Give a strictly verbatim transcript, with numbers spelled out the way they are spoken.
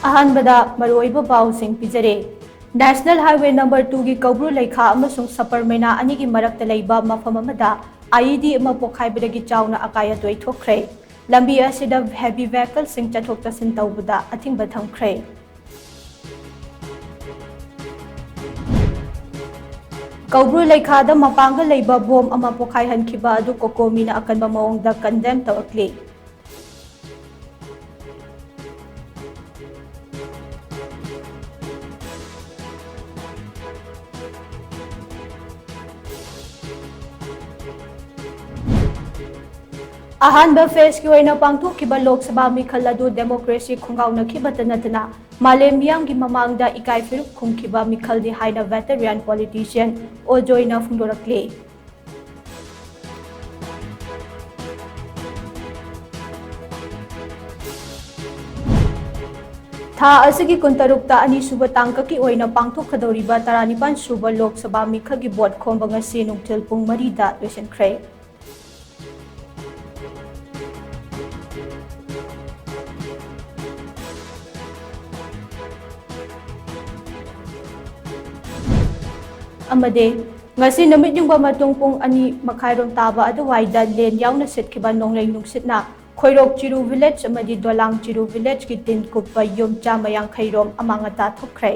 ꯑꯍꯥꯟꯕꯗ ꯃꯔꯨꯑꯣꯏꯕ ꯄꯥꯎꯁꯤꯡ ꯄꯤꯖꯔꯦ꯫ National Highway number two ꯒꯤ ꯀꯧꯕ꯭ꯔꯨ ꯂꯩꯈꯥ ꯑꯃꯁꯨꯡ ꯁꯄꯔꯃꯩꯅꯥ ꯑꯅꯤꯒꯤ ꯃꯔꯛꯇ ꯂꯩꯕ ꯃꯐꯝ ꯑꯃꯗ I E D ꯑꯃ ꯄꯣꯈꯥꯏꯕꯗꯒꯤ ꯆꯥꯎꯅ ꯑꯀꯥꯏ ꯑꯇꯣꯏ ꯊꯣꯛꯈ꯭ꯔꯦ꯫ ꯂꯝꯕꯤ ꯑꯁꯤꯗ heavy vehicleꯁꯤꯡ ꯆꯠꯊꯣꯛ ꯆꯠꯁꯤꯟ ꯇꯧꯕꯗ ꯑꯊꯤꯡꯕ ꯊꯝꯈ꯭ꯔꯦ꯫ ꯀꯧꯕ꯭ꯔꯨ ꯂꯩꯈꯥꯗ ꯃꯄꯥꯡꯒꯜ ꯂꯩꯕ ꯕꯣꯝ ꯑꯃ ꯄꯣꯈꯥꯏꯍꯟꯈꯤꯕ ꯑꯗꯨ ꯀꯣꯀꯣꯃꯤꯅ ꯑꯀꯟꯕ ꯃꯑꯣꯡꯗ condemn ꯇꯧꯔꯛꯂꯤ꯫ ꯑꯍꯥꯟꯕ phaseꯀꯤ ꯑꯣꯏꯅ ꯄꯥꯡꯊꯣꯛꯈꯤꯕ ꯂꯣꯛ ꯁꯚꯥ ꯃꯤꯈꯜ ꯑꯗꯨ democracy ꯈꯣꯡꯒꯥꯎꯅꯈꯤꯕꯇ ꯅꯠꯇꯅ ꯃꯥꯂꯦꯝ ꯃꯤꯌꯥꯝꯒꯤ ꯃꯃꯥꯡꯗ ꯏꯀꯥꯏ ꯐꯤꯔꯨꯛ ꯈꯨꯝꯈꯤꯕ ꯃꯤꯈꯜꯅꯤ ꯍꯥꯏꯅ veteran politician ꯑꯣꯖꯣꯏꯅ ꯐꯣꯡꯗꯣꯔꯛꯂꯤ꯫ ꯊꯥ ꯑꯁꯤꯒꯤ ꯀꯨꯟꯇꯔꯨꯛꯇ ꯑꯅꯤꯁꯨꯕ ꯇꯥꯡꯀꯛꯀꯤ ꯑꯣꯏꯅ ꯄꯥꯡꯊꯣꯛꯀꯗꯧꯔꯤꯕ ꯇꯔꯥꯅꯤꯄꯥꯟ ꯁꯨꯕ ꯂꯣꯛ ꯁꯚꯥ ꯃꯤꯈꯜꯒꯤ ꯚꯣꯠ ꯈꯣꯝꯕ ꯉꯁꯤ ꯅꯨꯡꯊꯤꯜ ꯄꯨꯡ ꯃꯔꯤꯗ ꯂꯣꯏꯁꯤꯟꯈ꯭ꯔꯦ꯫ ꯑꯃꯗꯤ ꯉꯁꯤ ꯅꯨꯃꯤꯠ ꯌꯨꯡꯕ ꯃꯇꯨꯡ ꯄꯨꯡ ꯑꯅꯤ ꯃꯈꯥꯏꯔꯣꯝ ꯇꯥꯕ ꯑꯗꯨꯋꯥꯏꯗ ꯂꯦꯟ ꯌꯥꯎꯅ ꯁꯤꯠꯈꯤꯕ ꯅꯣꯡꯂꯩ ꯅꯨꯡꯁꯤꯠꯅ ꯈꯣꯏꯔꯣꯛ ꯆꯤꯔꯨ village ꯑꯃꯗꯤ ꯗꯣꯂꯥꯡ ꯆꯤꯔꯨ villageꯀꯤ ꯇꯤꯟ ꯀꯨꯞꯄ ꯌꯨꯝ ꯆꯥꯝꯃ ꯌꯥꯡꯈꯩ ꯔꯣꯝ ꯑꯃꯥꯡ ꯑꯇꯥ ꯊꯣꯛꯈ꯭ꯔꯦ꯫